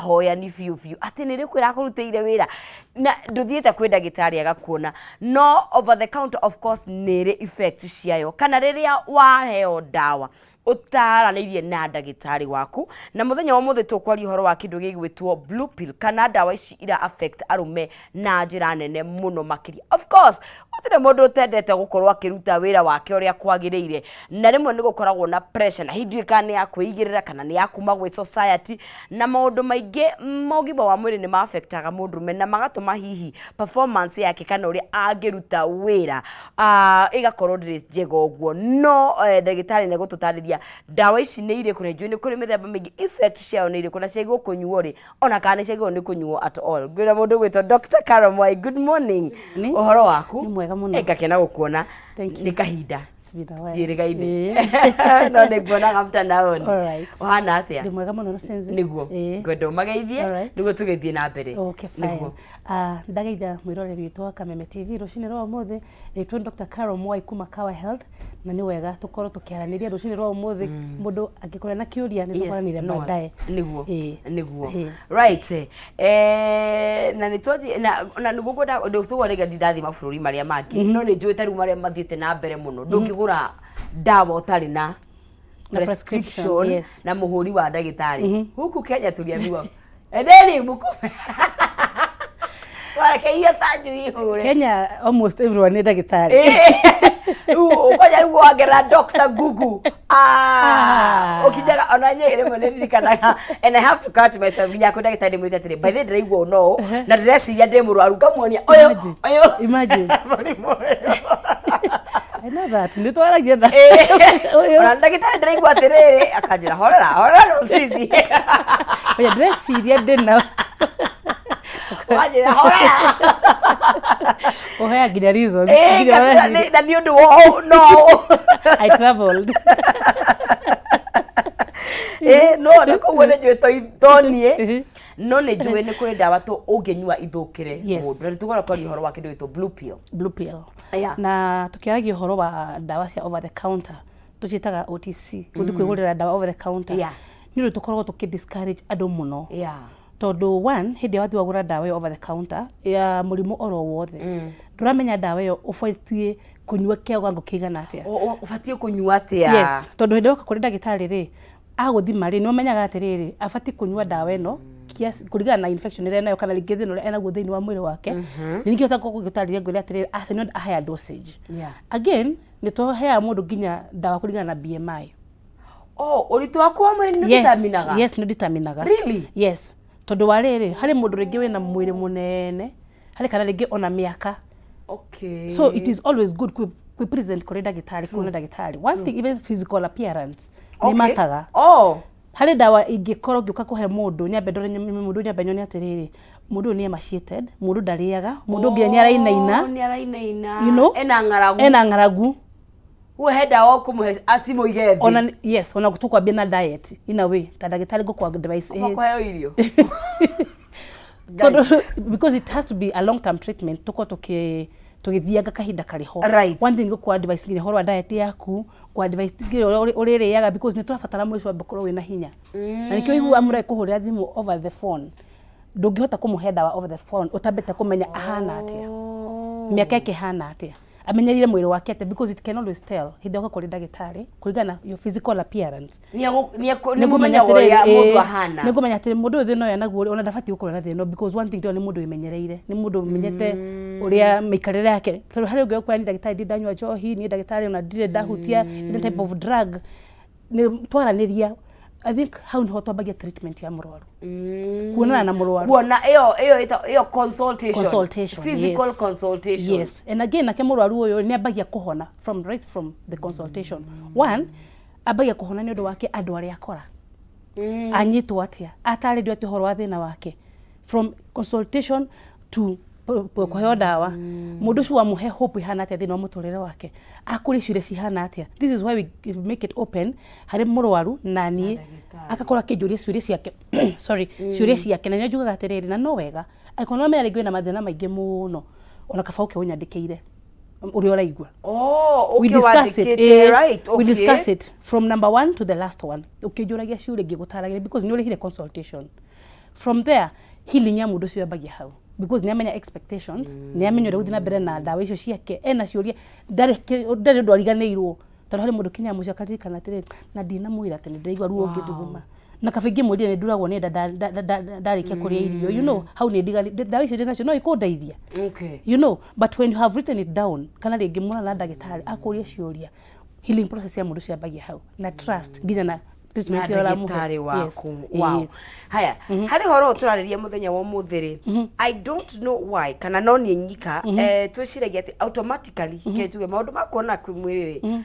Ahoyani biũ biũ atĩ nĩ rĩkũ ĩrakũrutĩire wĩra na ndũthiĩte kwĩ ndagĩtarĩ agakuona. No over the counter, of course, nĩ ĩrĩ effects ciayo, kana rĩrĩa waheo ndawa ũtaranĩirie na ndagĩtarĩ waku. Na mũthenya wa ũmũthĩ tũkwaria ũhoro wa kĩndũ gĩgwĩtwo blue pill, kana ndawa ici ira affect arũme na njĩra nene mũno makĩria. Of course, gũtirĩ mũndũ ũtendete gũkorwo akĩruta wĩra wake ũrĩa kwagĩrĩire, na rĩmwe nĩ gũkoragwo na pressure, na hihi ndiũĩ kana nĩ ya kwĩigĩrĩra kana nĩ ya kuma gwĩ society, na maũndũ maingĩ ma ũgima wa mwĩrĩ nĩ ma-affectaga mũndũrũme na magatũma hihi performance yake kana ũrĩa angĩruta wĩra ĩgakorwo ndĩrĩ njega ũguo. No ndagĩtarĩ nĩ egũtũtarĩria ndawa ici nĩ irĩkũ, na njũĩ nĩ kũrĩ mĩthemba mĩingĩ, effect ciayo nĩ irĩkũ, na ciagĩrĩirwo kũnyuo rĩ, ona kana nĩ ciagĩrĩirwo nĩ kũnyuo at all. Ngwĩra mũndũ gwĩtwo Dr. Carol Mwai, good morning. Morning. Ũhoro waku? Nĩ mwega mũno. Ngakena gũkuona. Thank you. Nĩ kahinda It's been a while. tiĩrĩgaine, no nĩ nguonaga mtandaoni. All right. Ũhana atĩa? Ndĩ mwega mũno na senzi. Nĩguo ngwenda ũmageithie All right. nĩguo tũgĩthiĩ na mbere. Okay, fine. Nĩguo. Ndageithia mwĩroreri witũ wa Kameme TV rũcinĩ rwa ũmũthĩ. Rĩtwo Dr. Carol Mwai kuma Kawa Health, na nĩ wega tũkorwo tũkĩaranĩria rũcinĩ rwa ũmũthĩ. Mũndũ angĩkorwo na kĩũria, nĩ tũkoranire no, baadaye. Nĩguo. Ĩĩ. Nĩguo. Ĩĩ. Right, na nĩ twathiĩ na nĩguo ngwenda tũgwo rĩngĩ, ndindathiĩ mabũrũri marĩa mangĩ, no nĩ njũĩ ta rĩu marĩa mathiĩte na mbere mũno, ndũngĩgũra ndawa ũtarĩ na Na prescription, prescription, yes. na mũhũri wa ndagĩtarĩ. Huku Kenya tuliambiwa endeni mũkume warekeire ta njui ihũre. Kenya almost everyone nĩ ndagĩtarĩ. Rĩu ũkwanja rĩu wongerera Dr. Google. Ah, ũkinyaga ona niĩ rĩmwe nĩ ndirikanaga, and I have to catch myself, nginya kwĩ ndagĩtarĩ ndĩmwĩte atĩrĩ, "By the way, ndĩraigua no na ndĩreciria ndĩ mũrwaru," ngamuonia ũyũ Imagine. ũyũ Imagine. mũrimũ ũyũ. I know that. Nĩ twaragia na ũyũ. Ona ndagĩtarĩ, ndĩraigua atĩrĩrĩ, akanjĩra, "Horera, horera, no sisi." Oya, ndĩreciria ndĩna. Wanjĩra, "Horera." Ũheaga nginya reasons. Nginya na nĩ ũndũ wa ũũ, no I traveled. No na koguo nĩ njũĩ to niĩ, no nĩ njũĩ nĩ kũrĩ ndawa tũ ũngĩnyua ithũkĩre mũndũ, na nĩ tũgora kwaria ũhoro wa kĩndũ gĩtwo blue pill. Blue pill. Yeah. Na tukiaragia ũhoro wa ndawa cia over the counter, tũciĩtaga OTC, gũthiĩ kwĩgũrĩra ndawa over the counter, nĩ ũndũ tũkoragwo tũkĩ discourage andũ mũno, tondũ one, hĩndĩ ĩrĩa wathiĩ wagũra ndawa ĩyo over the counter ya mũrimũ oro wothe, ndũramenya ndawa ĩyo ũbatiĩ kũnyua kĩwango kĩigana atĩa. Ũbatiĩ kũnyua atĩa? Yes, tondũ hĩndĩ ĩrĩa woka kũrĩ ndagĩtarĩ rĩ, agũthima rĩ, nĩ ũmenyaga atĩrĩrĩ, abatiĩ kũnyua ndawa ĩno kiasi kũringana na infection ĩrĩa enayo, kana rĩngĩ thĩna ũrĩa enaguo thĩinĩ wa mwĩrĩ wake. Nĩ ningĩ ũcoka gũgĩtarĩria, ngwĩre atĩrĩrĩ, aca, nĩ higher dosage. Again, nĩ tũheaga mũndũ nginya ndawa kũringana na BMI. Oh, ũritũ waku wa mwĩrĩ nĩ Yes, determinaga? Yes, nĩ determinaga. Really? Yes, tondũ wa rĩrĩ, harĩ mũndũ rĩngĩ wĩna mwĩrĩ mũnene harĩ, kana rĩngĩ ona mĩaka. So it is always good kwĩ present kũrĩ ndagĩtarĩ, kuona ndagĩtarĩ. One thing, even physical appearance nĩ mataga. Harĩ ndawa ingĩkorwo ngĩũka kũhe mũndũ, nyambe ndore mũndũ, nyambe nyone atĩrĩrĩ, mũndũ ũyũ nĩ emaciated, mũndũ ndarĩaga, mũndũ nginya nĩ arainaina. Oh, nĩ arainaina. You know? Ena ng'aragu. Ena ng'aragu. Huo he ndawa ũkũmũhe acimũige thĩ? Ona yes, ona tũkwambia na diet in a way, ta ndagĩtarĩ ngũkwa advice. Kũheo irio. Tondũ because it has to be a long term treatment, tũkorwo tũgĩthianga kahinda karĩ ho. One thing, ngũkwa advice nginya ũhoro wa diet yaku, ngũ advice nginya ũrĩa ũrĩrĩaga, because nĩ tũrabatara mwĩrĩ ũcio wambe ũkorwo wĩna hinya, na nĩkĩo iguaga mũndũ agĩkũhũrĩra thimũ over the phone, ndũngĩhota kũmũhe ndawa over the phone ũtambĩte kũmenya ahana atĩa, mĩaka yake ĩhana atĩa, amenyereire mwĩrĩ wake atĩa, because it can always tell hĩndĩ ĩrĩa ũka kũrĩ ndagĩtarĩ kũringana na your physical appearance. Nĩ mũmenya ũrĩa mũndũ ahana. Nĩ ngũmenya atĩrĩ, mũndũ ũyũ thĩna ũyũ enaguo rĩ, ona ndabatiĩ gũkorwo na thĩna ũyũ, because one thing, tondũ nĩ mũndũ wĩmenyereire, nĩ mũndũ ũmenyete ũrĩa mĩikarĩre yake, tondũ harĩ ũngĩ ũkwĩra, "Niĩ ndagĩtarĩ, ndirĩ ndanyua njohi, niĩ ndagĩtarĩ, ona ndirĩ ndahutia any type of drug." Nĩ twaranĩria, I think hau niho twambagia treatment ya mũrwaru, kuonana na mũrwaru. Kuona ĩyo ĩyo consultation. Consultation, physical yes. Consultation. Yes, and again, nake mũrwaru ũyũ nĩ ambagia kũhona from right from the consultation. One, ambagia kũhona nĩ ũndũ wake andũ arĩa akora anyitwo atĩa, atarĩrio atĩ ũhoro wa thĩna wake, from consultation to kũheo ndawa, mũndũ ũcio wamũhe hope ihana atĩa thĩinĩ wa mũtũrĩre wake, akũrĩ ciũria cihana atĩa. This is why we make it open harĩ mũrwaru na niĩ, Ndagĩtarĩ. Akakorwo akĩnjũria ciũria ciake, sorry, ciũria ciake, na nĩ njugaga atĩrĩrĩ, na no wega angĩkorwo nĩ wamenya rĩngĩ wĩna mathĩna maingĩ mũno, ona kaba ũke ũnyandĩkĩire ũrĩa ũraigua. Oh, We okay, discuss it, wandĩkĩte, we discuss it from number one to the last one, ũkĩnjũragia ciũria, ngĩgũtaragĩria, because nĩ ũrĩhire consultation. From there, healing ya mũndũ ũcio yambagia hau, because nĩ amenya expectations, nĩ amenya ũrĩa gũthiĩ na mbere na ndawa icio ciake, ena ciũria, ndarĩ ũndũ ariganĩirwo, tondũ harĩ mũndũ kinyaga mũciĩ akaririkana atĩrĩrĩ, na ndinamwĩra atĩ nĩ ndĩraigua ruo ngĩthuguma, na kaba ingĩmwĩrire nĩ nduragwo nĩ nda ndarĩkia kũrĩa irio, hau nĩ ndigani ndawa icio ndĩnacio no ikũndeithia. But when you have written it down, kana rĩngĩ mwana na ndagĩtarĩ akũria ciũria, healing process ya mũndũ ũcio yambagia hau na trust nginya na treatment na ĩrĩa ũramũhe. Ndagĩtarĩ waku. Yes. Wow. Haya, harĩ horo ũyũ tũrarĩria mũthenya wa ũmũthĩ rĩ, I don't know why, kana no niĩ nyika twĩciragia atĩ automatically ke tuge maũndũ ma kuona kwĩ mwĩrĩ rĩ,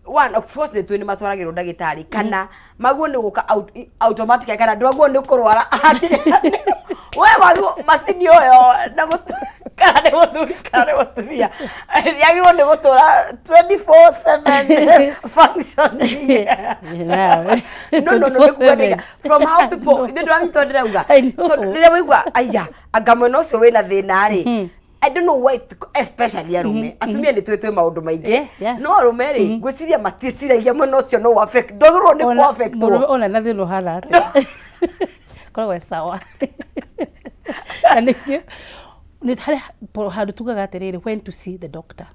one, of course, nĩ twĩ nĩ matwaragĩrwo ndagĩtarĩ, kana maguo nĩ gũka automatically, kana ndwaguo nĩ kũrwara we waguo macini ũyo na kana nĩ mũthuri kana nĩ mũtumia, yagĩrĩirwo nĩ gũtũra 24/7 functioning. No, nĩ kuga from how people nĩ ndĩramĩtwa ndĩrauga. I know. Tondũ rĩrĩa waigua aya anga mwena ũcio wĩna thĩna rĩ, I don't know why, especially arũme. Atumia nĩ twĩ maũndũ maingĩ, no arũme rĩ, ngwĩciria maticiragia mwena ũcio no affect, ndwagĩrĩirwo nĩ kũ affect. Mũrũme ona na thĩna ũhana atĩa, koragwo e sawa, na nĩkĩo nĩ harĩ handũ tugaga atĩrĩrĩ, when to see the doctor.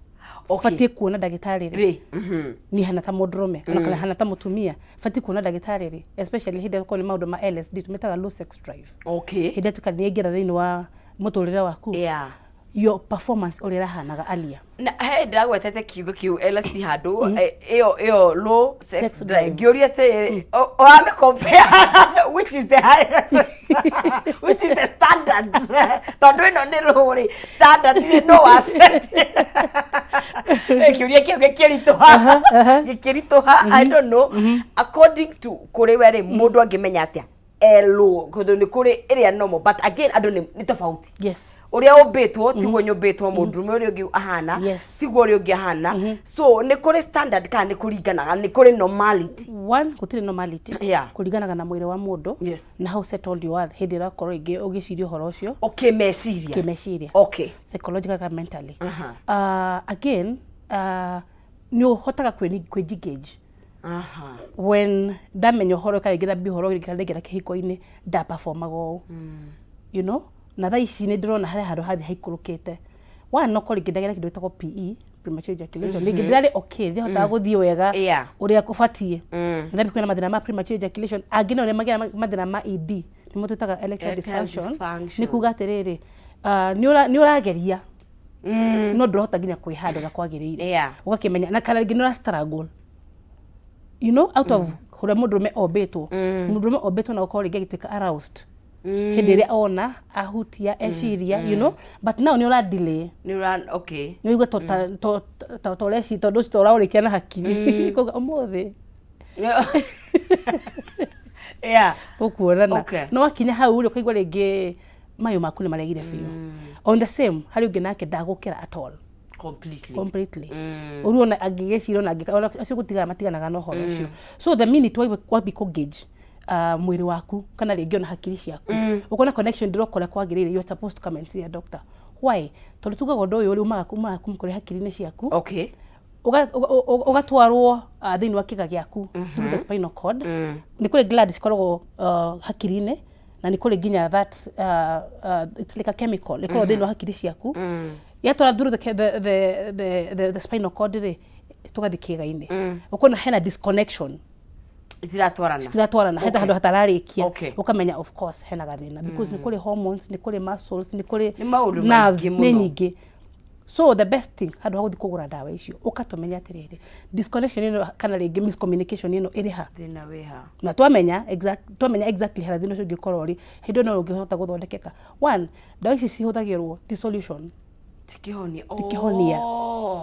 Batiĩ kuona ndagĩtarĩ rĩ? Rĩ. Niĩ hana ta mũndũrũme ona kana hana ta mũtumia, batiĩ kuona ndagĩtarĩ rĩ, especially hĩndĩ ĩrĩa korwo nĩ maũndũ ma LSD, tũmĩtaga low sex drive, hĩndĩ ĩrĩa tuka nĩ yaingĩra thĩinĩ wa mũtũrĩre waku, your performance ũrĩa ĩrahanaga alia. Na he ndĩragwetete kiugo kĩu LSD handũ, ĩyo low sex Sex drive. drive. Ngĩũria atĩ ũramĩ compare which is the highest, which is the standard, tondũ ĩno nĩ low rĩ, standard nĩ no accept. Kĩũria kĩu gĩkĩritũha, gĩkĩritũha. I don't know, according to kũrĩ we rĩ, mũndũ angĩmenya atĩa e low? Tondũ nĩ kũrĩ ĩrĩa normal, but again andũ nĩ tofauti. Ũrĩa ũmbĩtwo tiguo nyũmbĩtwo, mũndũrũme ũrĩa ũngĩ ahana tiguo ũrĩa ũngĩ ahana, so nĩ kũrĩ standard kana nĩ kũringanaga, nĩ kũrĩ normality? One, gũtirĩ normality. Kũringanaga na mwĩrĩ wa mũndũ na how settled you are hĩndĩ ĩrĩa ũrakorwo rĩngĩ ũgĩciria ũhoro ũcio. Okay, meciria. Kĩmeciria, psychological kana mentally. Again, nĩ ũhotaga kwĩ when ndamenya ũhoro kana rĩngĩ ndambia ũhoro rĩngĩ kana ndaingĩra kĩhiko-inĩ, ndaperformaga ũũ, na thaa ici nĩ ndĩrona harĩa handũ hathiĩ haikũrũkĩte. One, no korwo rĩngĩ ndagĩa na kĩndũ gĩtagwo PE, premature ejaculation, rĩngĩ ndĩrarĩ okay, ndĩhotaga gũthiĩ wega ũrĩa kũbatiĩ. Na kwĩna mathĩna ma premature ejaculation, angĩ no nĩ magĩa mathĩna ma ED, nĩmo twĩtaga erectile Erectile dysfunction. Dysfunction. Nĩ kuga atĩrĩrĩ, nĩ ũrageria no ndũrahota nginya kwĩhanda ũrĩa kwagĩrĩire. Ũgakĩmenya na kana rĩngĩ nĩ ũra struggle out of ũrĩa mũndũrũme ombĩtwo. Mũndũrũme ombĩtwo na gũkorwo rĩngĩ agĩtuĩka aroused hĩndĩ ĩrĩa ona ahutia eciria, but now nĩ ũra delay. Nĩ ũra okay. Nĩ ũigua to ũreci tondũ ũcio ũraũrĩkia na hakiri kuga ũmũthĩ ũkuonana. No wakinya hau rĩ, ũkaigua rĩngĩ mayũ maku nĩ maregire biũ. On the same, harĩ ũngĩ nake ndagũkĩra at all. Completely. Completely. Ũrĩ ona angĩgĩcira ona angĩka ona acio gũtigana matiganaga na ũhoro ũcio. So the minute wambi kũ gauge mwĩrĩ waku kana rĩngĩ ona hakiri ciaku, ũkona connection ndĩroka ũrĩa kwagĩrĩire, you are supposed to come and see a doctor. Why? Tondũ tugaga ũndũ ũyũ rĩ, umaga kuma kũrĩ hakiri-inĩ ciaku, ũgatwarwo thĩinĩ wa kĩga gĩaku through the spinal cord. Nĩ kũrĩ gland cikoragwo hakiri-inĩ, na nĩ kũrĩ nginya that it's like a chemical ĩkoragwo thĩinĩ wa hakiri ciaku. Yatwara through the spinal cord rĩ, tũgathiĩ kĩga-inĩ, ũkona hena disconnection. Itiratwarana. Citiratwarana hena handũ hatararĩkia. Ũkamenya of course hena gathĩna, because nĩ kũrĩ hormones, nĩ kũrĩ muscles, nĩ kũrĩ Nĩ maũndũ nerves, maingĩ nĩ mũno. nyingĩ. So the best thing, handũ ha gũthiĩ kũgũra ndawa icio, ũkatũmenya atĩrĩrĩ, disconnection ĩno kana rĩngĩ miscommunication ĩno ĩrĩ ha. Thĩna wĩ ha? Na twamenya exactly harĩa thĩna ũcio ũngĩkorwo ũrĩ, hĩndĩ ĩyo no ũngĩhota gũthondekeka. One, ndawa ici cihũthagĩrwo ti solution. Ti kĩhonia. Ti kĩhonia.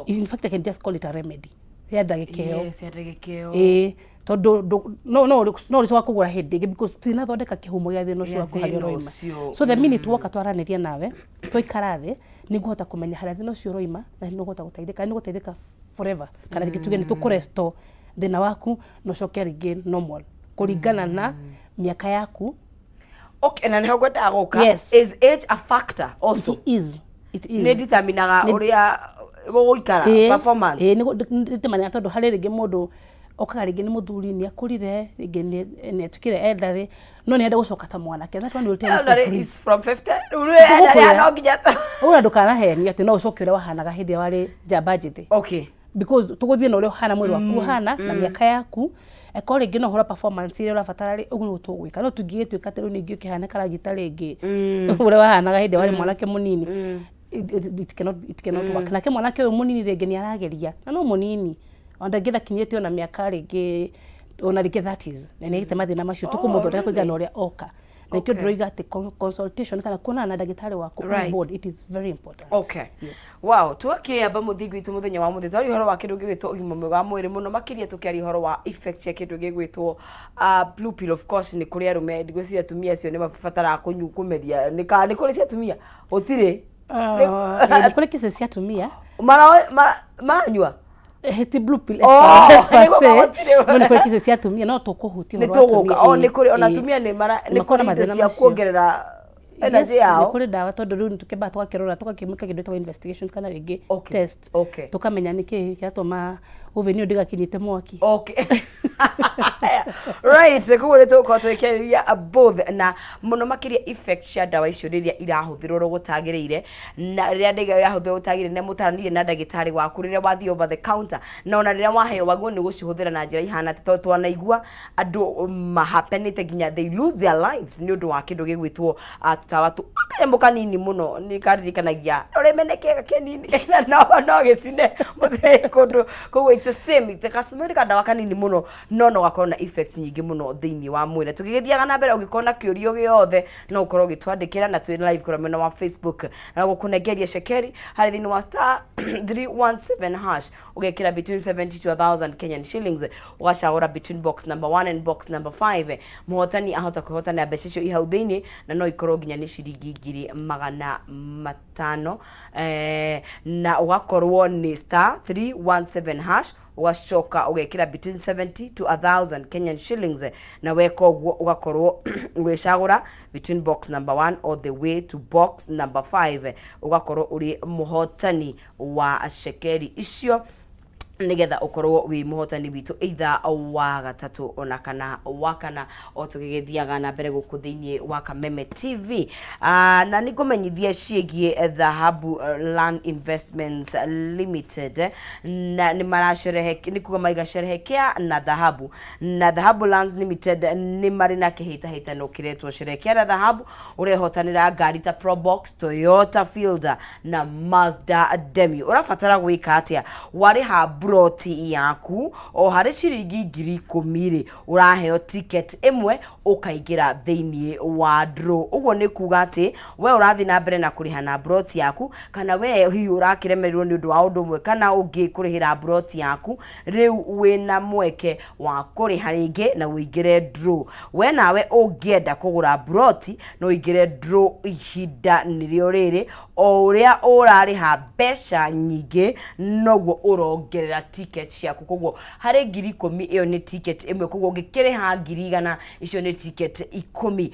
In fact, I can just call it a remedy ya ndagĩka ĩyo. Yes, ya ndagĩka ĩyo. Ĩĩ, tondũ no ũrĩcoka kũgũra hĩndĩ ĩngĩ, because tinathondeka kĩhumo gĩa thĩna ũcio Gĩa waku harĩa thĩna ũroima. ũcio. So the minute woka twaranĩria nawe, twaikara thĩ, nĩ ngũhota kũmenya harĩa thĩna ũcio ũroima na nĩ ũkũhota gũteithĩka, nĩ ũgũteithĩka forever, kana rĩngĩ tuge nĩ tũkũrestore thĩna waku na ũcoke rĩngĩ normal kũringana na mĩaka yaku. Okay, na nĩho ngwendaga gũka. Is age a factor also? It is, it is. Nĩ determinaga ũrĩa gũgũikara, performance? Ĩĩ, nĩ ndĩmanaga, tondũ harĩ rĩngĩ mũndũ Okaga rĩngĩ nĩ mũthuri, nĩ akũrire, rĩngĩ nĩ atuĩkire elderly, no nĩ arenda gũcoka ta mwanake. That one will tell you for Elderly free. is from 50. Rĩu rĩ, elderly Tũgũkwĩra. no nginya Ũguo ndũkanahenio atĩ no ũcoke ũrĩa wahanaga hĩndĩ ĩrĩa warĩ njamba njĩthĩ. Because tũgũthiĩ na ũrĩa ũhana, mwĩrĩ waku ũhana na mĩaka yaku. Eko rĩngĩ no ũhoro performance ĩrĩa ũrabatara rĩ, ũguo nĩguo tũgwĩka. No tũngĩgĩtuĩka atĩ rĩu ningĩ ũkĩhana karagita rĩngĩ ũrĩa wahanaga hĩndĩ ĩrĩa warĩ mwanake mũnini, it cannot work. Nake mwanake ũyũ mũnini rĩngĩ nĩ arageria na no mũnini, ona ndangĩ ndakinyĩte ona mĩaka rĩngĩ, ona rĩngĩ 30s, na nĩ agĩte mathĩna macio. Tũkũmũthondeka kũringana na ũrĩa oka, na nikĩo ndĩroiga atĩ consultation kana kuonana na ndagĩtarĩ waku on board, it is very important. Okay. Wow, twakĩamba mũthingi witũ mũthenya wa mũthĩ, twaria ũhoro wa kĩndũ gĩgwĩtwo ũgima mwega wa mwĩrĩ, mũno makĩria tũkĩaria ũhoro wa effect cia kĩndũ gĩgwĩtwo blue pill. Of course nĩ kũrĩ arũme, ndigwĩciria atumia acio nĩ mabataraga kũnyu kũmeria, nĩ ka nĩ kũrĩ cia atumia gũtirĩ? Nĩ kũrĩ cases cia atumia. Maranyua. Ti blue pill Oh, per nĩguo se, gũtirĩ. no nĩ kũrĩ cases cia atumia, no tũkũhutia Nĩ ũhoro wa tũgũka atumia, o nĩ kũrĩ ona ĩĩ. atumia nĩ mara nĩ Makoragwo na kũrĩ indo mathĩna cia macio. kuongerera energy Yes, yao. nĩ kũrĩ ndawa, tondũ rĩu tũkĩambaga tũgakĩrora, tũgakĩmĩka kĩndũ gĩtagwo investigations kana rĩngĩ test, tũkamenya nĩkĩ kĩratũma oven ĩyo ndĩgakinyĩte mwaki. Okay, right, koguo nĩ tũgũkorwo tũgĩkĩarĩria both na mũno makĩria effect cia ndawa icio rĩrĩa irahũthĩrwo ũrĩa gũtagĩrĩire, na rĩrĩa ndaiga irahũthĩrwo gũtagĩrĩire, na mũtaranĩrie na ndagĩtarĩ waku rĩrĩa wathiĩ over the counter, na ona rĩrĩa waheo wagwo nĩ gũcihũthĩra na njĩra ihana atĩ, tondũ twanaigua andũ mahapenĩte nginya they lose their lives nĩ ũndũ wa kĩndũ gĩgwĩtwo tũtawa tu, kanyamũ kanini mũno, nĩ karirikanagia ũrĩmene kega kĩnini na no gĩcine mũthĩ kũndũ. Koguo it's the same, it's a kasmeri, kandawa kanini mũno, no gakorwo na effects nyingĩ mũno thĩinĩ wa mwĩrĩ. Tũgĩgĩthiaga na mbere, ũngĩkorwo na kĩũrio gĩothe no ũkorwo ũgĩtwandĩkĩra, na twĩ live kũrĩa mwena wa Facebook, na gũkũnengeria cekeri harĩ thĩinĩ wa *317#, ũgekĩra between 70 to 1000 Kenyan shillings, ũgacagũra between box number 1 and box number 5. Mũhotani ahota kwĩhotana mbeca icio i hau thĩinĩ, na no ikorwo nginya nĩ ciringi 500,000, na ũgakorwo nĩ *317#, ũgacoka ũgekĩra between 70 to 1000 Kenyan shillings, na weka ũguo ũgakorwo ũgĩcagũra between box number 1 all the way to box number 5, ũgakorwo ũrĩ mũhotani wa cekeri icio, nigetha ukorwo wi muhotani witũ either wa gatatũ ona kana wa kana, o tũgĩgĩthiaga na mbere gũkũ thĩinĩ wa Kameme TV. Na nĩ ngũmenyithia ciĩgiĩ Dhahabu Land Investments Limited, na nĩ maracerehe, nĩ kuga maiga sherehekea na Dhahabu. Na Dhahabu Lands Limited nĩ marĩ na kĩhĩtahĩtano kĩretwo Sherehekea na Dhahabu, ũrehotanĩra ngari ta Probox, Toyota Fielder na Mazda Demio. Ũrabatara gwĩka atĩa? Warĩha broti yaku o harĩ ciringi 10,000 rĩ, ũraheo ticket ĩmwe ũkaingĩra thĩinĩ wa draw. Ũguo nĩ kuga atĩ we ũrathiĩ na mbere na kũrĩha na broti yaku, kana we hihi ũrakĩremererwo nĩ ũndũ wa ũndũ ũmwe kana ũngĩ kũrĩhĩra broti yaku, rĩu wĩna mweke wa kũrĩha rĩngĩ na ũingĩre draw. We nawe ũngĩenda kũgũra broti no ũingĩre draw, ihinda nĩrĩo rĩrĩ. O ũrĩa ũrarĩha mbeca nyingĩ, noguo ũrongerera ticket ciaku. Koguo harĩ 10,000, ĩyo nĩ ticket ĩmwe. Koguo ũngĩkĩrĩha 100,000, icio nĩ ticket 10.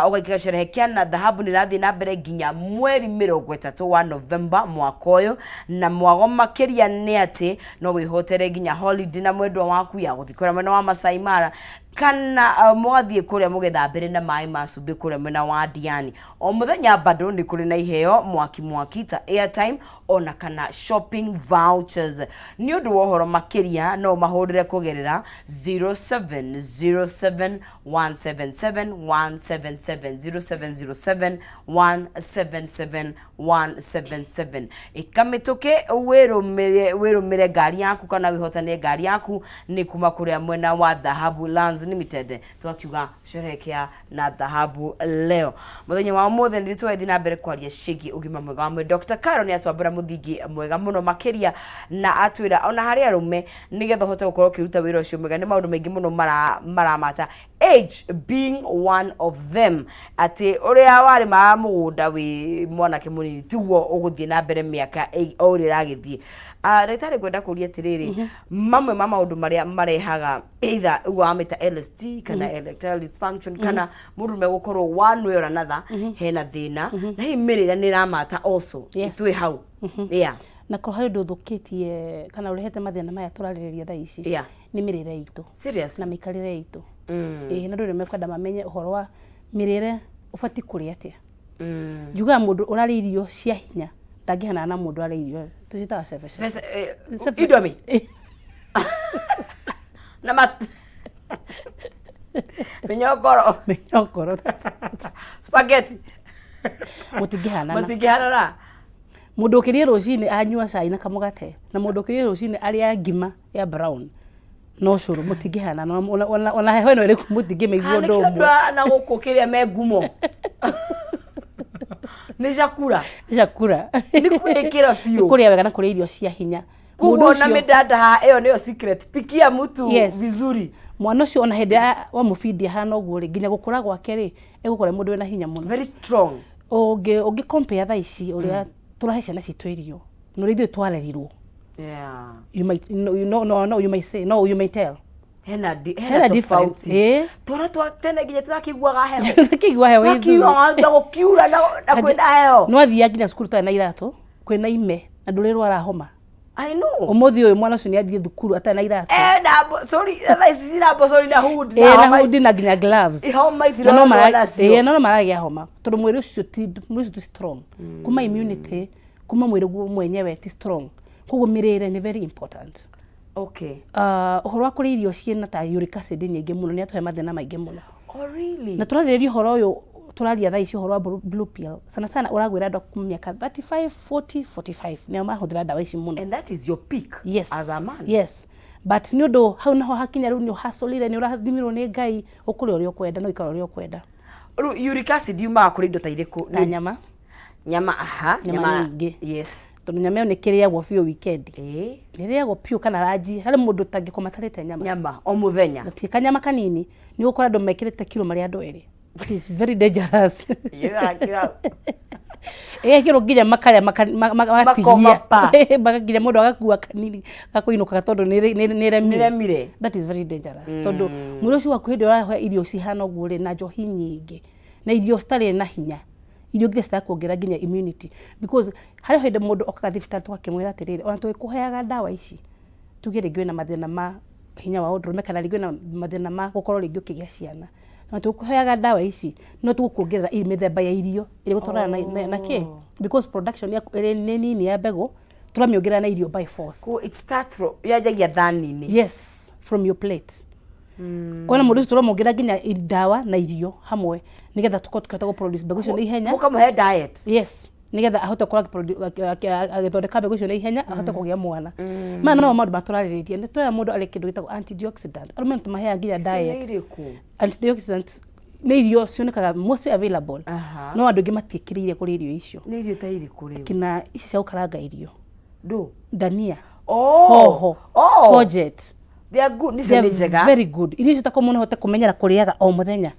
Ũgaikara. Sherehekea na Dhahabu nĩ ĩrathiĩ na mbere nginya mweri 30 wa Novemba mwaka ũyũ, na mwago makĩria nĩ atĩ no wĩhotere nginya holiday na mwendwa waku ya gũthiĩ kũrĩa mwena wa Masai Mara, kana mũgathiĩ kũrĩa mũgethambĩre na maĩ ma cumbĩ kũrĩa mwena wa Diani. O mũthenya bado nĩ kũrĩ na iheo mwaki mwaki ta airtime ona kana shopping vouchers. Nĩ ũndũ wa ũhoro makĩria no mahũrĩre kũgerera 0707 177 177, 0707 177 177. Ĩkamĩtũke wĩrũmĩre ngari yaku kana wĩhotanie ngari yaku, nĩ kuma kũrĩa mwena wa Dhahabu Lands Limited. Tũgakiuga sherehekea na Dhahabu leo. Mũthenya wa ũmũthĩ nĩ tũrathiĩ na mbere kwaria ciĩgiĩ ũgima mwega wa mwĩrĩ. Dr. Caro nĩ atwambũra mũthingi mwega mũno makĩria, na atwĩra ona harĩ arũme, nĩgetha ũhote gũkorwo ũkĩruta wĩra ũcio mwega, nĩ maũndũ maingĩ mũno maramata, age being one of them, atĩ ũrĩa warĩmaga mũgũnda wĩ mwanake mũnini tiguo ũgũthiĩ na mbere mĩaka o ũrĩa ĩragĩthiĩ. Ndagĩtarĩ, ngwenda kũria atĩrĩrĩ, mamwe ma maũndũ marĩa marehaga either ũguo wamĩta LSD kana erectile dysfunction, kana mũndũrũme gũkorwo one way or another hena thĩna, na hihi mĩrĩre nĩ ĩramata also? Twĩ hau, yeah. Na korwo harĩ ũndũ ũthũkĩtie kana ũrehete mathĩna maya tũrarĩrĩria thaa ici, nĩ mĩrĩre itũ Seriously? na mĩikarĩre itũ. Ĩĩ, na andũ nĩ mekwenda mamenye ũhoro wa mĩrĩre, ũbatiĩ kũrĩa atĩa. Njugaga mũndũ ũrarĩa irio cia hinya ndangĩhanana na mũndũ ũrarĩa irio tũciĩtaga cebece. Indomie na mat mĩnyongoro. Mĩnyongoro. Spaghetti. Mũtingĩhanana. Mũtingĩhanana. Mũndũ ũkĩrie rũcinĩ anyua cai na kamũgate na mũndũ ũkĩrie rũcinĩ arĩa ngima ya brown no cũrũ, mũtingĩhanana. Ona heho ĩno ĩrĩkũ mũtingĩmĩigua. Kana ũndũ nĩkĩo ũmwe. Andũ aya na gũkũ kĩrĩa me ngumo nĩ cakura. Chakura. Nĩ kwĩĩkĩra biũ. Nĩ kũrĩa wega na kũrĩa irio cia hinya. Koguo Mũndũ ona mĩdada haha, ĩyo nĩyo secret, pikia mtu vizuri. Mwana ũcio ona hĩndĩ ya wamũbindi ahana ũguo rĩ, nginya gũkũra gwake rĩ, egũkũra mũndũ wĩna hinya mũno. Very strong. Ũngĩ compare thaa ici ũrĩa tũrahe ciana citũ irio na ũrĩa ithuĩ twarerirwo, you might no, you no, no, no, you may say no, you may tell hena hena difference. Tofauti. Twana twa tene nginya tũrakĩiguaga heho. Tũkĩigua heho ithuĩ. Twakiuga gũkiura na kwĩna heho. No athiaga nginya cukuru tarĩ na iratũ, kwĩna ime na ndũrĩrwara homa. I know. Ũmũthĩ ũyũ mwana ũcio nĩ athiĩ thukuru atarĩ na iratũ. Eh, na sorry, thaa ici cina mbocori na hood. Ĩ, na hood na nginya gloves. Homa Na no ithirorwo nacio. Ĩ, na no maragĩa homa tondũ mwĩrĩ ũcio ti strong kuma immunity, kuma mwĩrĩ guo mwenyewe ti strong. Koguo mĩrĩre nĩ very important. Ũhoro wa kũrĩa irio ciĩna ta uric acid nyingĩ mũno nĩ atũhe mathĩna maingĩ mũno. Oh, really? Na tũrarĩrĩria ũhoro ũyũ, tũraria thaa ici ũhoro wa blue pill, sana sana ũragwĩra andũ a kuma mĩaka 35, 40, 45 nĩo marahũthĩra ndawa ici mũno. And that is your peak Yes. as a man. Yes, but nĩ ũndũ hau naho hakinya rĩu nĩ ũhacũrire, nĩ ũrathimirwo nĩ Ngai, ũkũrĩa ũrĩa ũkwenda, no ũikare ũrĩa ũkwenda. Rĩu uric acid yumaga kũrĩ indo ta irĩkũ? Ta nyama. Nyama, aha. Nyama nyingĩ. Tondũ nyama ĩyo nĩ kĩrĩagwo biũ weekend. Nĩ ĩrĩagwo biũ kana ranji, harĩ mũndũ ũtangĩkoma atarĩte nyama. Nyama o mũthenya. Na ti kanyama kanini, nĩ ũgũkora andũ mekĩrĩte kiro marĩ andũ erĩ. It is very dangerous. Ĩgekĩrwo nginya makarĩa magatigia. Makoma pa. Nginya mũndũ agakua kanini gakũinũkaga tondũ nĩ ĩremire. Nĩremire. That is very dangerous tondũ mwĩrĩ ũcio waku hĩndĩ ĩrĩa ũrahe irio cihana ũguo rĩ, na njohi nyingĩ na irio citarĩ na hinya, irio nginya citakuongerera nginya immunity, because harĩ hĩndĩ mũndũ okaga thibitarĩ tũgakĩmwĩra atĩrĩrĩ, ona tũgĩkũheaga ndawa ici, tuge rĩngĩ wĩna mathĩna ma hinya wa ũndũrũme kana rĩngĩ wĩna mathĩna ma gũkorwo rĩngĩ ũkĩgĩa ciana, na tũgĩkũheaga ndawa ici no tũgũkuongerera mĩthemba ya irio ĩrĩa ĩgũtwarana na kĩ, because production yaku ĩrĩ nĩ nini ya mbegũ, tũramĩongerera na irio by force. Ko it starts from, yanjagia thani-inĩ. Yes, from your plate. Kona mũndũ ũcio tũramwongerera nginya ndawa na irio hamwe nĩgetha tũkorwo tũkĩhota gũ produce mbegũ icio na ihenya. Mũkamũhe diet. Yes, nĩgetha ahote gũkorwo agĩthondeka mbegũ icio na ihenya, ahote kũgĩa mwana. Maya no maũndũ matũrarĩrĩria. Nĩ tũrera mũndũ arĩe kĩndũ gĩtagwo antioxidant. Arũme nĩ tũmaheaga nginya Icio nĩ diet. irĩkũ? Antioxidant nĩ irio cionekaga mostly available, no andũ aingĩ matiĩkĩrĩire kũrĩa irio icio. Nĩ irio ta irĩkũ rĩu? Kina ici cia gũkaranga irio. Ndũ? Dania. Oh. Hoho. Oh. Courgette. They are good. Nicio nĩ njega. Very good. Irio icio takorwo mũno hote kũmenyera kũrĩaga o mũthenya.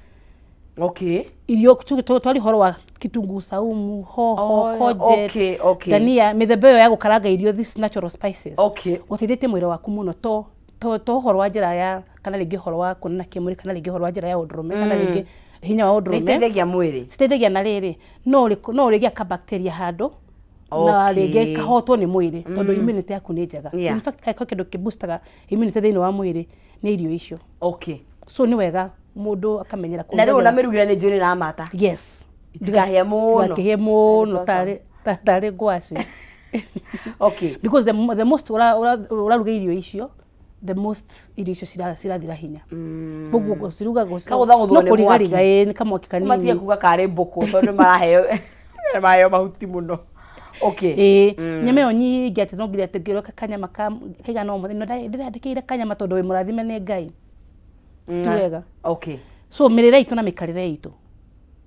Irio twari ũhoro wa kitunguu saumu, hoho, Oh, courgette, dania, mĩthemba ĩyo ya gũkaranga irio, these natural spices. Ũteithĩtie mwĩrĩ waku mũno to ũhoro wa njĩra ya kana rĩngĩ ũhoro wa kuonana kĩmwĩrĩ kana rĩngĩ ũhoro wa njĩra ya ũndũrũme kana rĩngĩ hinya wa Nĩ ũndũrũme. iteithagia mwĩrĩ. Citeithagia na rĩrĩ, no ũrĩgĩa ka bacteria handũ na rĩngĩ kahotwo nĩ mwĩrĩ tondũ immunity yaku nĩ njega. In fact, kangĩkorwo kĩndũ kĩboostaga immunity thĩinĩ wa mwĩrĩ nĩ irio icio. So nĩ wega mũndũ akamenyera Na rĩu ona kũrugagĩra- mĩrugĩre nĩ njũĩ nĩ ramata. Yes. Itikahĩe mũno. Itikahĩe mũno. That is awesome. Tarĩ ngwacĩ. Because the most ũraruga irio icio, the most irio icio cirathira hinya. Koguo gũciruga Kagũthagũthwo no nĩ kũrigariga, mwaki. ĩĩ, nĩ kamwaki Matige kanini. kuga karĩ mbũkũ tondũ maraheo mahuti mũno. Ĩĩ, nyama ĩyo nyingĩ atĩ no nginya atĩ ngĩroka kanyama kaigana o mũthenya ndĩrandĩkĩire kanyama tondũ wĩ mũrathime nĩ Ngai. Ti wega. So mĩrĩre itũ na mĩikarĩre itũ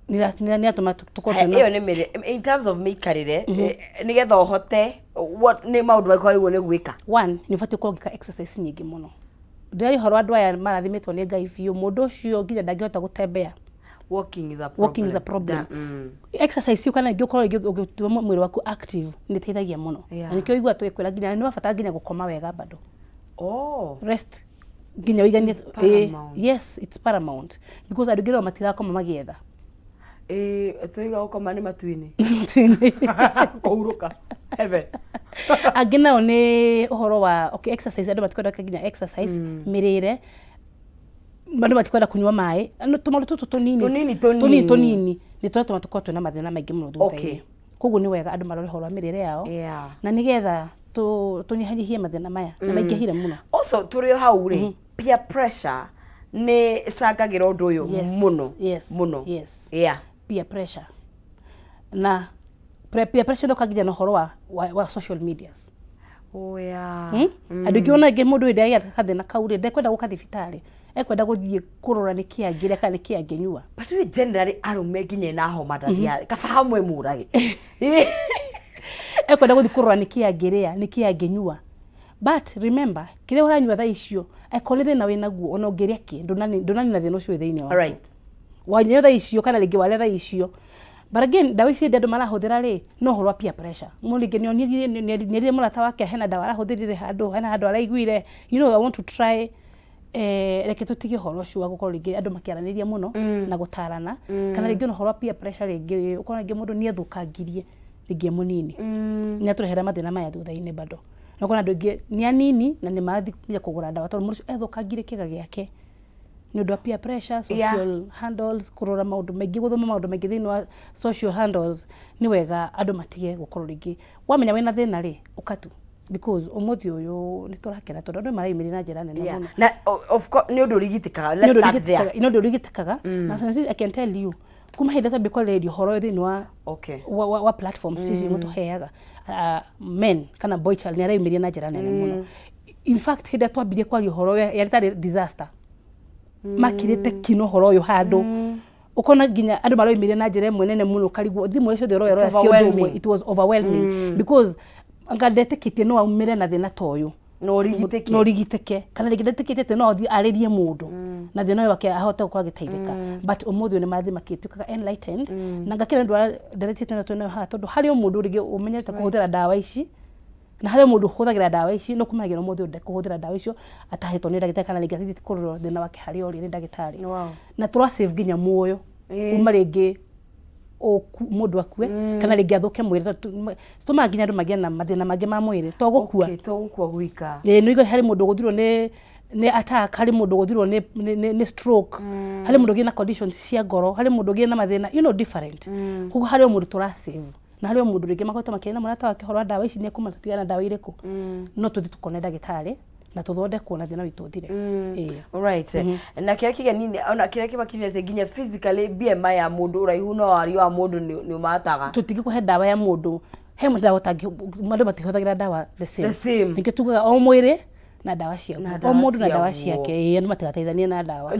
nĩ yatũma tũkorwo twĩna Ĩyo nĩ mĩrĩ in terms of mĩikarĩre, nĩgetha ũhote what, nĩ maũndũ marĩkũ wagĩrĩirwo nĩ gwĩka? One, nĩ ũbatiĩ gũkorwo ũgĩka exercise nyingĩ mũno. Ndĩraria ũhoro wa andũ aya marathimĩtwo nĩ Ngai biũ, mũndũ ũcio nginya ndangĩhota gũtembea. Walking is a problem. Walking is a problem. Exercise kana rĩngĩ ũkorwo rĩngĩ ũgĩtua mwĩrĩ waku active nĩ ĩteithagia mũno. Na nĩkĩo ũiguaga tũgĩkwĩra nginya nĩ wabatara nginya gũkoma wega bado. Rest nginya ũiganie. It's paramount. Yes, it's paramount because andũ aingĩ rĩu matirakoma magĩetha. Ĩĩ, tũiga gũkoma nĩ matu-inĩ. Matu-inĩ. Kũhurũka. Heaven. Angĩ nao nĩ ũhoro wa, okay, exercise, andũ matikwenda nginya exercise, mĩrĩre, andũ matikwenda kũnyua maĩ. No tũmaũndũ tũtũ tũnini. Tũnini, tũnini. Tũnini tũnini nĩ tũratũma tũkorwo twĩna mathĩna maingĩ mũno thutha-inĩ. Koguo nĩ wega andũ marore ũhoro wa mĩrĩre yao na nĩgetha tũnyihanyihie mathĩna maya na maingĩhire mũno. Also tũrĩ o hau rĩ, peer pressure nĩ ĩcangagĩra ũndũ ũyũ mũno mũno. Peer pressure na peer pressure ndoka nginya na ũhoro wa social medias. Oh, yeah. Andũ aingĩ ona aingĩ mũndũ hĩndĩ ĩrĩa agĩa gathĩna kau rĩ, ndekwenda gũka thibitarĩ, ekwenda gũthiĩ kũrora nĩkĩ angĩrĩa kana nĩkĩ angĩnyua. But we generally arũme nginya ena homa ndathiaga kaba hamwe mũrage. Ekwenda gũthiĩ kũrora nĩkĩ angĩrĩa, nĩkĩ angĩnyua. But remember, kĩrĩa ũranyua thaa icio, angĩkorwo nĩ thĩna wĩnaguo, ona ũngĩrĩa kĩ, ndũnanina thĩna ũcio wĩ thĩinĩ waku. Wanyua thaa icio kana rĩngĩ warĩa thaa icio. But again, ndawa ici hĩndĩ andũ marahũthĩra rĩ, no ũhoro wa peer pressure. Mũndũ rĩngĩ nĩonirie mũrata wake hena ndawa arahũthĩrire handũ, hena handũ araiguire, I want to try, reke tũtige ũhoro ũcio wa gũkorwo rĩngĩ andũ makĩaranĩria mũno na gũtarana, kana rĩngĩ ona ũhoro wa peer pressure rĩngĩ ũkona rĩngĩ mũndũ nĩ ethũkangirie rĩngĩ e mũnini. Nĩ atũrehera mathĩna maya thutha-inĩ bado. Na ũkona andũ aingĩ nĩ anini na nĩ marathiĩ nginya kũgũra ndawa tondũ mũndũ ũcio ethũkangirie kĩga gĩake nĩ ũndũ wa peer pressure, social handles, kũrora maũndũ maingĩ, gũthoma maũndũ maingĩ thĩinĩ wa social handles. Nĩ wega andũ matige gũkorwo rĩngĩ wamenya wĩna thĩna rĩ, ũka tu, because ũmũthĩ ũyũ nĩ tũrakena tondũ andũ mareyumĩria na njĩra nene mũno. Na of course nĩ ũndũ ũrigitĩkaga. Let's start there. Nĩ ũndũ ũrigitĩkaga. Na since I can tell you, kuma hĩndĩ twambia kwarĩrĩria ũhoro ũyũ thĩinĩ wa wa platform cici mũtũheaga, men kana boy child nĩ areyumĩria na njĩra nene mũno. In fact, hĩndĩ ĩrĩa twambirie kwaria ũhoro ũyũ yarĩ tarĩ disaster, makirĩte kino ũhoro ũyũ handũ ũkona nginya andũ maroimĩria na njĩra ĩmwe nene mũno, ũkarigwo thimũ ciothe ũroya ũroya cia ũndũ ũmwe. It was overwhelming because anga ndetĩkĩtie no aumĩre na thĩna ta ũyũ no ũrigitĩke, no ũrigitĩke, kana rĩngĩ ndetĩkĩtie atĩ no athiĩ arĩrie mũndũ na thĩna ũyũ wake ahote gũkorwo agĩteithĩka. But ũmũthĩ ũyũ nĩ marathiĩ makĩtuĩkaga enlightened na ngakĩra nĩ ũndũ wa nderetete ĩno twĩnayo haha, tondũ harĩ o mũndũ rĩngĩ ũmenyerete kũhũthĩra ndawa ici na harĩ o mũndũ ũhũthagĩra ndawa ici, no kũmenya ũmũthĩ ũyũ ndekũhũthĩra ndawa icio atahetwo nĩ ndagĩtarĩ kana rĩngĩ athiĩte kũrorwo thĩna wake harĩa ũrĩ nĩ ndagĩtarĩ. Na tũra save nginya muoyo kuma rĩngĩ mũndũ akue kana rĩngĩ athũke mwĩrĩ, tondũ citũmaga nginya andũ magĩe na mathĩna mangĩ ma mwĩrĩ to gũkua. Okay, to gũkua gwika. Ĩĩ, nĩ ũigua harĩ mũndũ ũgũthirwo nĩ attack, harĩ mũndũ ũgũthirwo nĩ stroke, harĩ mũndũ ũgĩe na conditions cia ngoro, harĩ mũndũ ũgĩe na mathĩna different. Koguo harĩ o mũndũ tũra save na harĩ o mũndũ rĩngĩ makoretwo makĩaria na mũrata wake ũhoro wa ndawa ici, nĩ ekũmenya tũtigane na ndawa irĩkũ, no tũthiĩ tũkone ndagĩtarĩ na tũthondekwo na thĩna witũ ũthire. Ĩĩ. Alright. Na kĩrĩa kĩgeni ona kĩrĩa kĩmakĩria atĩ nginya physically BMI ya mũndũ, ũraihu na wariĩ wa mũndũ nĩ ũmataga. Tũtingĩkũhe ndawa ya mũndũ, he ndawa ũtangĩ, andũ matihũthagĩra ndawa the same. The same. Ningĩ tugaga o mwĩrĩ na ndawa ciaguo, Na o ndawa mũndũ na ndawa ciaguo. ciake. Ĩĩ, andũ matigateithanie na ndawa.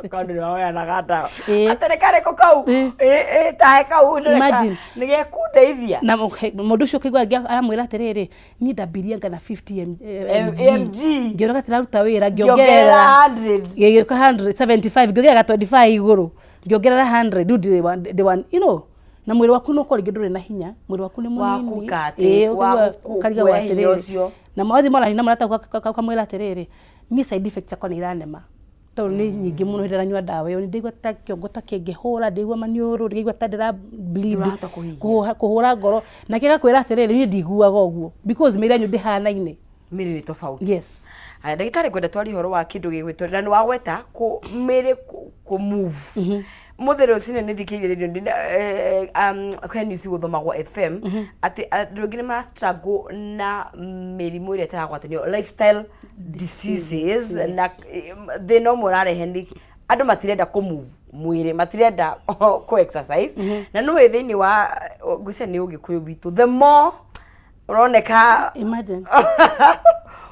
Kandũ nĩ waheanaga ndawa. Ĩĩ. Atĩ nĩ karĩkũ kau? Ĩĩ. Ĩĩ, tahe kau nĩ Imagine. nĩ gekundeithia. Na mũndũ ũcio ũkaigua angĩ aramwĩra atĩrĩrĩ, niĩ ndambirie anga na 50 mg. MG. Ngĩona gatiraruta wĩra, ngĩongerera ngĩongerera 100. Gĩgĩũka 175, ngĩongerera 25 igũrũ, ngĩongerera 100, rĩu ndĩ wa ndĩ wa na mwĩrĩ waku no ũkorwo rĩngĩ ndũrĩ na hinya, mwĩrĩ waku nĩ Wa mũnini. kũka atĩ, Ĩĩ, wa ũkaigua ũkarigagwo kuoya hinya atĩrĩrĩ. ũcio. Na wathiĩ mwaranĩria na mũrata waku ũkamwĩra atĩrĩrĩ, niĩ side effects ciakwa nĩ iranema tondũ nĩ nyingĩ mũno. Hĩndĩ ĩrĩa ndanyua ndawa ĩyo nĩ ndaigua ta kĩongo ta kĩngĩhũra, ndaigua maniũrũ, ndaigua ta ndĩra bleed, Ndũrahota kũhihia. Kũhũra ngoro. Nake agakwĩra atĩrĩrĩ, niĩ ndiguaga ũguo because mĩĩrĩ yanyu ndĩhanaine. Mĩĩrĩ nĩ tofauti. Yes. Haya, ndagĩtarĩ, ngwenda twarie ũhoro wa kĩndũ gĩgwĩtwo na nĩ wagweta kũ mĩĩrĩ kũ move. Mũthĩ rũcinĩ nĩ thikĩrĩirie radio kwĩ news gũthomagwo FM atĩ andũ aingĩ nĩ mara struggle na mĩrimũ ĩrĩa ĩtaragwatanio, lifestyle diseases, na thĩna ũmwe ũrarehe nĩ andũ matirenda kũ move mwĩrĩ, matirenda kũ exercise. Na nĩũĩ thĩinĩ wa ngwĩciria nĩ ũgĩkũyũ witũ, the more ũroneka Imagine.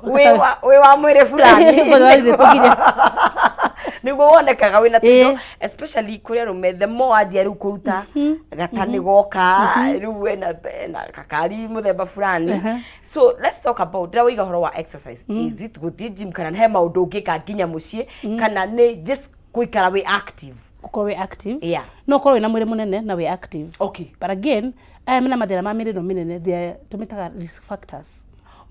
Wĩ wa mwĩrĩ fulani Fulani, tũkinye. Nĩguo wonekaga wĩna tũindo, Ĩĩ. especially kũrĩ arũme, the more wanjia rĩu kũruta gata nĩ goka rĩu ena kakari mũthemba fulani. So let's talk about, ndĩrawaiga ũhoro wa exercise, is it gũthiĩ gym kana he maũndũ ũngĩka nginya mũciĩ kana nĩ just gũikara wĩ active? Gũkorwo wĩ active. No ũkorwo wĩna mwĩrĩ mũnene na wĩ active. But again, aya mena mathĩna ma mĩrĩ ĩno mĩnene, they are tũmĩtaga risk factors,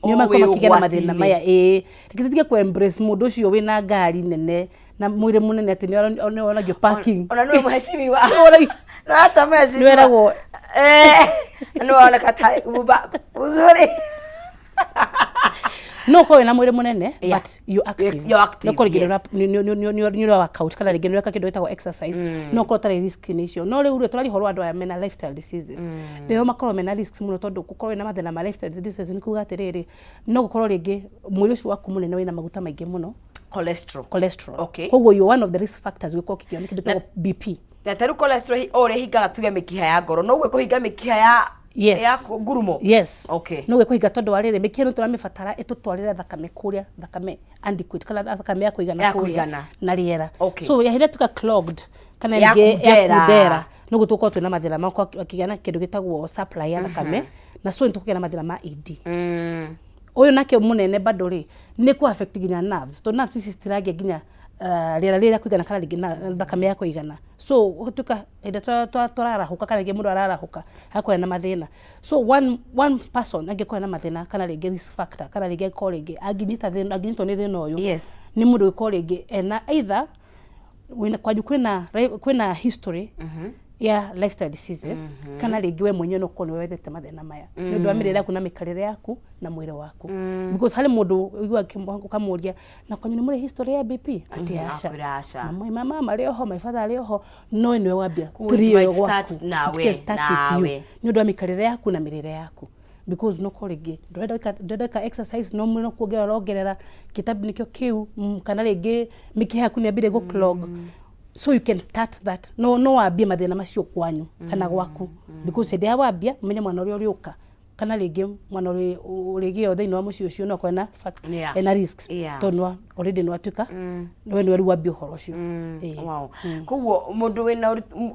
nĩo Oh, makorwo wĩ makĩgĩa na mathĩna ũgwati-inĩ. maya. Ĩĩ, reke tũtige kũ embrace mũndũ ũcio wĩna ngari nene na mwĩrĩ mũnene atĩ nĩ onagio parking. Ona nĩwe mheshimiwa. Nĩwe No hata mheshimiwa. Nĩweragwo Eh, nĩ woneka tarĩ mumba uzuri. No ũkorwo wĩna mwĩrĩ mũnene, but you active. You're active, No ũkorwo rĩngĩ yes. nĩ ũra workout kana rĩngĩ nĩ ũreka kĩndũ gĩtagwo exercise, no ũkorwo ũtarĩ risk-inĩ icio. No rĩu rĩ, tũraria ũhoro wa andũ aya mena lifestyle diseases, nĩo makoragwo mena risks mũno, tondũ gũkorwo wĩna mathĩna ma lifestyle diseases nĩ kuga atĩrĩrĩ, no gũkorwo rĩngĩ mwĩrĩ ũcio waku mũnene wĩna maguta maingĩ mũno. Cholesterol. Cholesterol. Okay. Koguo you're one of the risk factors gũkorwo ũkĩgĩa nĩ kĩndũ gĩtagwo BP. Na ta rĩu cholesterol o ũrĩa ĩhingaga tuge mĩkiha ya ngoro, noguo ĩkũhinga mĩkiha ya Yes. ya ngurumo. Yes. Okay. No gwĩkũhinga, tondũ wa rĩrĩ, mĩkiha ĩno tũramĩbatara ĩtũtwarĩre thakame kũrĩa, thakame adequate kana thakame ya kũigana Ya kũrĩa kũigana. na rĩera. Okay. So hĩndĩ ĩrĩa tuga clogged kana Ya rĩngĩ kundera. yakundera, noguo tũgũkorwo twĩna mathĩna ma gũkorwo akĩgĩa na kĩndũ gĩtagwo supply ya thakame, na so nĩtũkũgĩa na mathĩna ma ED. Ũyũ nake mũnene bado rĩ, nĩ kũ affect nginya nerves, tondũ nerves ici citiragĩa nginya rĩera rĩrĩa kũigana kana rĩngĩ na thakame ya kũigana. So gũtuĩka hĩndĩ ĩrĩa tũrarahũka kana rĩngĩ mũndũ ararahũka agakorwo na mathĩna. So one person angĩkorwo na mathĩna kana rĩngĩ risk factor kana rĩngĩ angĩkorwo rĩngĩ angĩnyita thĩna, angĩnyitwo nĩ thĩna ũyũ, nĩ mũndũ ũgĩkorwo rĩngĩ ena either wĩna kwanyu kwĩna history ya lifestyle diseases, kana rĩngĩ we mwenyewe no ũkorwo nĩwe wethete mathĩna maya nĩ ũndũ wa mĩrĩre yaku na mĩikarĩre yaku na mwĩrĩ waku, because harĩ mũndũ ũiguaga ũkamũria, "Na kwanyu nĩ mũrĩ history ya BP?" Atĩ aca. Akwĩra aca. Na my mama arĩ oho, my father arĩ oho, no nĩwe wambia Koguo it three might ĩyo start gwaku. nawe, It can start with you nawe. nĩ ũndũ wa mĩikarĩre yaku na mĩrĩre yaku, because no korwo rĩngĩ ndũrenda gwĩka exercise, no mwĩrĩ no kuongerera ũrongerera kĩtambi nĩkĩo kĩu, kana rĩngĩ mĩkiha yaku nĩ yambire gũ clog. So you can start that, no wambie mathĩna macio kwanyu kana gwaku, because hĩndĩ ya wambia ũmenye mwana ũrĩa ũrĩũka kana rĩngĩ mwana ũrĩgĩo thĩinĩ wa mũciĩ ũcio no akorwo ena ena risks, tondũ already nĩ watuĩka we nĩwe rĩu wambia ũhoro ũcio. Ĩĩ. Wow. Koguo mũndũ wĩna ũritũ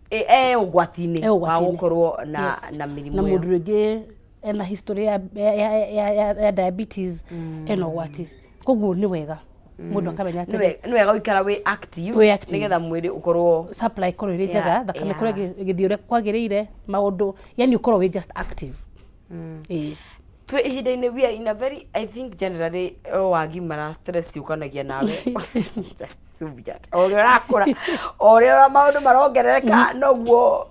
e ũgwati-inĩ E wa ũgwati-inĩ. gũkorwo na Yes. na mĩrimũ Na ĩyo. mũndũ rĩngĩ ena history ya diabetes ena ũgwati. Koguo nĩ wega mũndũ akamenya Nĩ atĩrĩ, nĩ wega gũikara wĩ active, Wĩ active. nĩgetha mwĩrĩ ũkorwo supply ĩkorwo ĩrĩ njega, thakame ĩkorwo ĩgĩthiĩ ũrĩa kwagĩrĩire, maũndũ, yani ũkorwo wĩ just active. Ĩĩ. Twĩ ihinda-inĩ, we are in a very, I think generally o wagimara stress yũkanagia nawe, just so weird. O ũrĩa ũrakũra, o ũrĩa maũndũ marongerereka, noguo.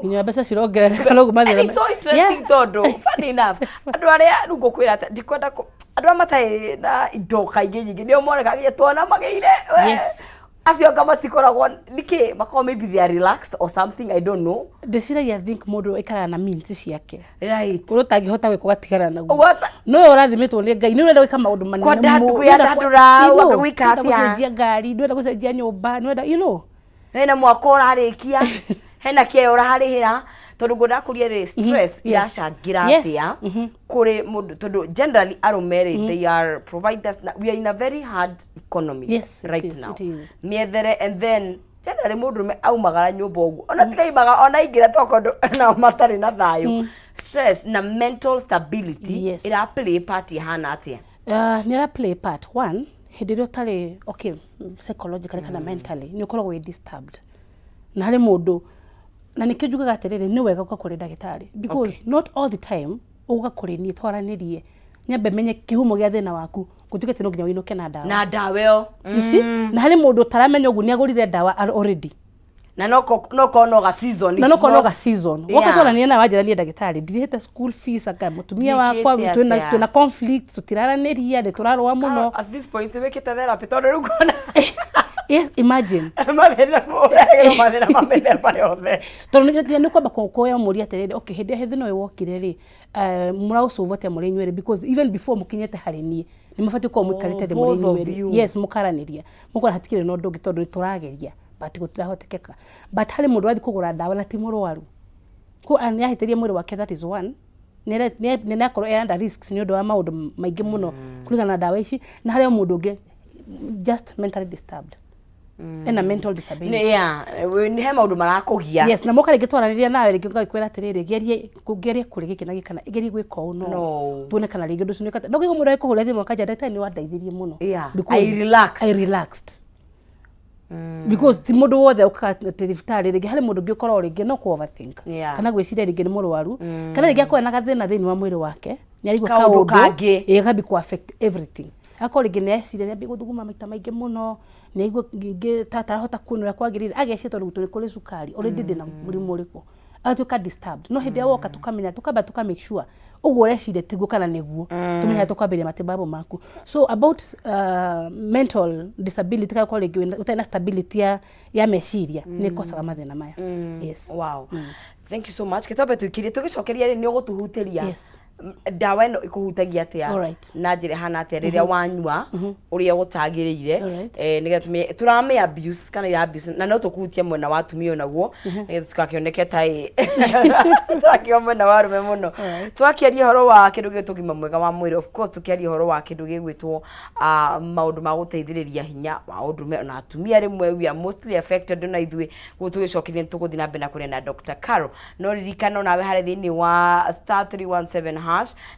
Nginya mbeca cirongerereka, noguo And mathĩna it's so interesting, tondũ funny enough andũ arĩa rĩu ngũkwĩra atĩ ndikwenda andũ arĩa matarĩ na indo kaingĩ nyingĩ nĩo monekaga nginya tuona magĩire we. Acio anga matikoragwo nĩkĩ makoragwo, maybe they are relaxed or something, I don't know. Ndĩciragia, think mũndũ aikaraga na means ciake. Ũrĩa ũtangĩhota gwĩka ũgatigana naguo. Ũgwata No we ũrathimĩtwo nĩ Ngai, nĩ ũrenda gwĩka maũndũ manene Kwandandũra, You know, waka gwĩka nĩũrenda atĩa? Gũcenjia ngari, nĩũrenda gũcenjia nyũmba, nĩũrenda. Hena mwaka ũrarĩkia, hena kĩeo ũrarĩhĩra, tondũ ngwendaga kũria rĩ, stress iracangĩra atĩa kũrĩ mũndũ? Tondũ generally arũme rĩ, they are providers na we are in a very hard economy Yes, it right is, now. it is. Mĩethere, and then generally mũndũrũme aumagara nyũmba ũguo ona tikaimaga ona aingĩra tokorwo nao matarĩ na thayũ. Stress na mental stability ĩra play part ĩhana atĩa? Nĩ ĩra play part one hĩndĩ ĩrĩa ũtarĩ okay psychologically kana mentally, nĩ ũkoragwo wĩ disturbed. Na harĩ mũndũ, na nĩkĩo njugaga atĩrĩrĩ, nĩ wega gũka kũrĩ ndagĩtarĩ, because not all the time ũgũka kũrĩ niĩ twaranĩrie nyambe menye kĩhumo gĩa thĩna waku, gũtuĩke atĩ no nginya ũinũke na ndawa. Na ndawa ĩyo. You see? Na harĩ mũndũ ũtaramenya ũguo, nĩ agũrire ndawa already. Na no korwo no ga season. Na it's no korwo no not ga season. Woka twaranĩria nawe, wanjĩra, "Niĩ ndagĩtarĩ ndirĩhĩte school fees, anga mũtumia wakwa Njĩkĩte twĩna atĩa? twĩna conflict, tũtiraranĩria, nĩ tũrarũa mũno." At this point wĩkĩte therapy, tondũ rĩu kuona Yes, imagine. Mathĩna, ũrehagĩrwo mathĩna ma mĩthemba yothe. Tondũ nĩ kwamba kuoya mũria atĩrĩrĩ, okay, hĩndĩ ĩrĩa thĩna ũyũ wokire rĩ, mũraũsolve atĩa mũrĩ inyuerĩ? Because even before mũkinyĩte harĩ niĩ, nĩ mũbatiĩ gũkorwo mũikarĩte thĩ mũrĩ Both of inyuerĩ. you. Yes, mũkaranĩria, mũkora hatikĩrĩ na ũndũ ũngĩ, tondũ nĩ tũrageria but gũtirahotekeka. But harĩ mũndũ ũrathiĩ kũgũra ndawa na ti mũrwaru ko nĩ ahĩtĩria mwĩrĩ wake. That is one. Nĩ akorwo e under risks nĩ ũndũ wa maũndũ maingĩ mũno kũringana na ndawa ici. Na harĩ o mũndũ ũngĩ just mentally disturbed, ena mental disability. Yeah, nĩ he maũndũ marakũgia. Yes, na moka rĩngĩ twaranĩria nawe, rĩngĩ ũgagĩkwĩra atĩrĩrĩ, gerie gerie kũrĩ gĩkĩ na gĩkĩ kana gerie gwĩka ũũ, no No. tuone kana rĩngĩ ũndũ ũcio nĩũkate. No kĩguo mũndũ agĩkũhũrĩra thimũ akanja, "Ndagĩtarĩ, nĩ wandeithirie mũno." Because I relaxed. I relaxed. Because ti mũndũ wothe ũkaga atĩ thibitarĩ, rĩngĩ harĩ mũndũ ũngĩ ũkoragwo rĩngĩ no kũ overthink kana gwĩciria rĩngĩ nĩ mũrwaru, kana rĩngĩ akorwo na gathĩna thĩinĩ wa mwĩrĩ wake, nĩ arigua Kaũndũ kangĩ. Ĩĩ, gakambi kũ affect everything. Akorwo rĩngĩ nĩ eciria, nĩ ambia gũthuguma maita maingĩ mũno, nĩ aigua ningĩ ta atarahota kuona ũrĩa kwagĩrĩire, ageciria tondũ nĩ kũrĩ cukari, already ndĩna mũrimũ ũrĩkũ. Agatuĩka disturbed. No hĩndĩ ĩrĩa woka tũkamenya, tũkamba tũka make sure ũguo ũreciria tiguo kana nĩguo, tũmenye tũkwambĩrĩria matibabu maku. So about mental disability, kana ũkorwo rĩngĩ ũtarĩ na stability ya meciria, nĩ ĩkocaga mathĩna maya. Yes. Wow, thank you so much. Gĩtombe tũikirie tũgĩcokeria rĩ, nĩ ũgũtũhutĩria Yes. Ndawa ĩno ĩkũhutagia atĩa na njĩra ĩhana atĩa rĩrĩa wanyua ũrĩa gũtagĩrĩire? Nĩgetha tũmenye tũramĩ abuse kana ira abuse, na no tũkũhutia mwena wa atumia onaguo, nĩgetha tũtigakĩoneke ta ĩ tũrakiuga mwena wa arũme mũno. Twakĩaria ũhoro wa kĩndũ gĩgwĩtwo ũgima mwega wa mwĩrĩ, of course tũkĩaria ũhoro wa kĩndũ gĩgwĩtwo maũndũ ma gũteithĩrĩria hinya wa ũndũme, ona atumia rĩmwe we are mostly affected ona ithuĩ. Koguo tũgĩcokeria nĩ tũgũthiĩ na mbere na kũrĩa na Dr. Carol, no ririkana onawe harĩa thĩinĩ wa *317#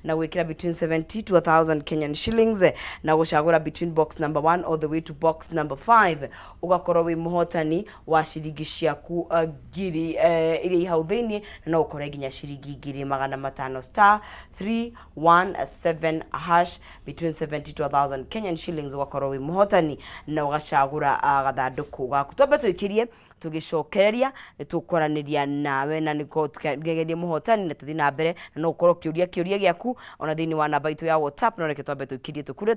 na gwĩkĩra between 70 to 1000 Kenyan shillings na gũcagũra between box number 1 all the way to box number 5, ũgakorwo wĩ mũhotani wa ciringi ciaku 1000 iria i hau thĩinĩ, na no ũkore nginya ciringi 1500. *317# between 70 to 1000 Kenyan shillings, ũgakorwo wĩ mũhotani na ũgacagũra gathandũkũ gaku. Twambe tũikirie, tũgĩcokereria nĩ tũkwaranĩria nawe na nĩko tũgerie mũhotani na tũthiĩ na mbere, na no ũkorwo ũkĩũria kĩũria gĩaku ona thĩinĩ wa namba itũ ya WhatsApp. No reke twambe tũikirie tũkure.